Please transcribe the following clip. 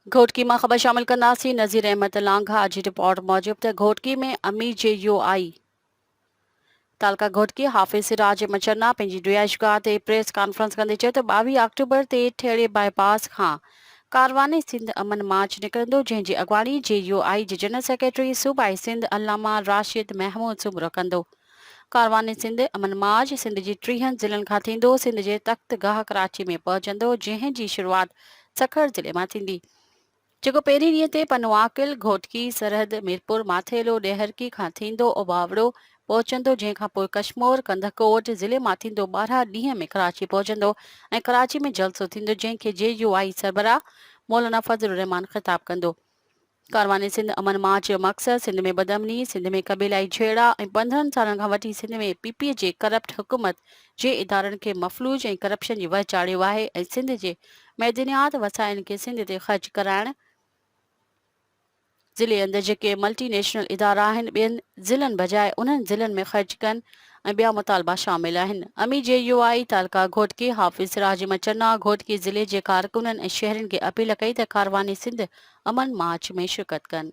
گهوٽڪي مان خبر شامل ڪنداسين نذير احمد لانگاهه جي رپورٽ موجب ته گهوٽڪي ۾ امي جي يو آئي تعلقه گهوٽڪي حافظ سراج احمد چنا پنهنجي رهائشگاهه تي پريس ڪانفرنس ڪندي چيو ته 22 آڪٽوبر تي ٺيڙهي باء پاس کان ڪاروان سنڌ امن مارچ نڪرندو جنهن جي اڳواڻي جي يو آئي جي جنرل سيڪريٽري صوبائي سنڌ علامه راشد محمود سومرو ڪندو. ڪاروان سنڌ امن مارچ سنڌ جي ٽيهن ضلعن کان ٿيندو سنڌ جي تخت گاهه ڪراچي ۾ پهچندو جنهن جي شروعات سکر ضلعي مان ٿيندي جيڪو پهرين ڏينهن تي پنوعاقل، گهوٽڪي، سرحد، ميرپور ماٿيلو، ڏهرڪي کان ٿيندو اوٻاوڙو پهچندو جنهن کان پوء ڪشمور، ڪنڌڪوٽ ضلعي مان ٿيندو 12 ڏينهن ۾ ڪراچي پهچندو ۽ ڪراچي ۾ جلسو ٿيندو جنهن کي جي يو آء سربراهه مولانا فضل الرحمان خطاب ڪندو. ڪاروان سنڌ امن مارچ جو مقصد سنڌ ۾ بدامني، سنڌ ۾ قبيلائي جهيڙا ۽ 15 سالن کان وٺي سنڌ ۾ پي پي جي ڪرپٽ حڪومت جي ادارن کي مفلوج ۽ ڪرپشن جي ور چاڙهيو آهي ۽ سنڌ جي معدنيات وسائلن کي سنڌ تي خرچ ڪرائڻ ضلعي اندر جيڪي ملٽي نيشنل ادارا آهن ٻين ضلعن بجاء انهن ضلعن ۾ خرچ ڪن ۽ ٻيا مطالبا شامل آهن. امي جي يو آء تعلقه گهوٽڪي حافظ سراج احمد چنا گهوٽڪي ضلعي جي ڪارڪنن ۽ شهرين کي اپيل ڪئي ته ڪارواني سنڌ امن مارچ ۾ شرڪت ڪن.